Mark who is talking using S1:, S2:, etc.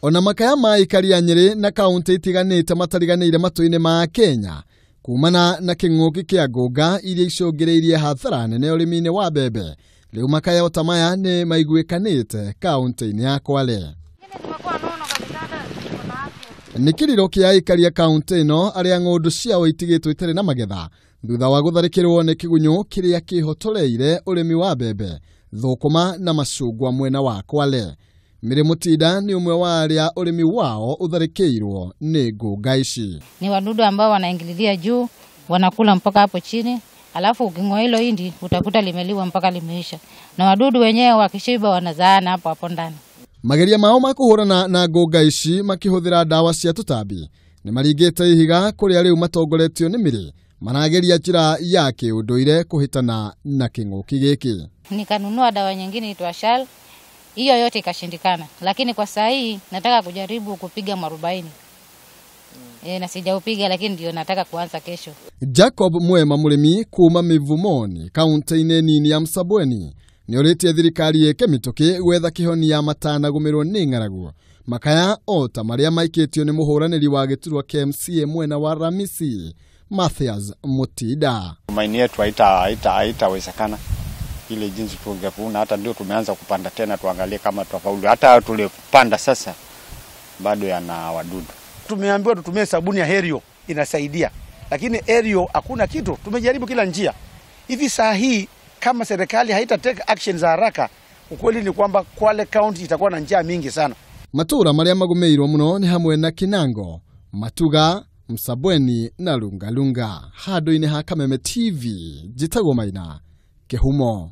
S1: Ona makaya ma aikari a Nyeri na kaunti itiganĩte matariganĩire matũ-inĩ ma Kenya kumana na kĩng'ũki kĩa ngũnga iria icũngĩrĩirie hathara nene ũrĩmi-inĩ wa mbembe. Rĩu makaya ota maya nĩ maiguĩkanĩte kaunti-inĩ ya Kwale. Nĩ kĩrĩro kĩa aikari a kaunti ĩno arĩa ng'ũndũ ciao itigĩtwo itarĩ na magetha thutha wa gũtharĩkĩrwo nĩ kĩgunyũ kĩrĩa kĩhotoreire ũrĩmi wa mbembe, thũkũma na macungwa mwena wa Kwale. Mary Mutinda ni umwe wa arĩa ũrĩmi wao ũtharĩkĩirwo nĩ ngũnga ici.
S2: Ni wadudu ambao wanaingililia juu, wanakula mpaka hapo chini, alafu uking'oa hilo hindi utakuta limeliwa mpaka limeisha. Na wadudu wenyewe wakishiba wanazaana hapo hapo ndani.
S1: Mageria mao ma kũhũrana na ngũnga ici makĩhũthĩra ndawa cia tũtambi nĩ maringĩte ihiga kũrĩa rĩu matongoretio nĩ mĩrĩ marageria njĩra ya kĩũndũire kũhĩtana na kĩng'ũki gĩkĩ.
S2: Nikanunua dawa nyingine itwa Shal, hiyo yote ikashindikana, lakini kwa saa hii nataka kujaribu kupiga mwarobaini. Na sijaupiga lakini ndio nataka kuanza kesho.
S1: Jacob Mwema mũrĩmi kuma Mivumoni kaunti-inĩ nini ya Msabweni nĩorĩtie thirikari ĩke mĩtũkĩ gwetha kĩhonia matanagũmĩrwo nĩ ng'aragu makaya ota marĩa maikĩtio nĩ mũhũranĩri wa gĩturwa kĩa MCA mwena wa Ramisi Mathias Mutinda.
S3: Tumaini yetu haitawezekana ile jinsi tungevuna, hata ndio tumeanza kupanda tena, tuangalie kama tutafaulu. Hata tulipanda sasa bado yana wadudu.
S4: Tumeambiwa tutumie sabuni ya Herio inasaidia, lakini Herio hakuna kitu. Tumejaribu kila njia. Hivi saa hii kama serikali haita take action za haraka, ukweli ni kwamba Kwale County itakuwa na njaa mingi sana.
S1: Matura maria magumeirwo muno ni hamwe na Kinango, Matuga, Msabweni na Lungalunga. Handu-inĩ ha Kameme TV, njĩtagwo Maina Kĩhumo.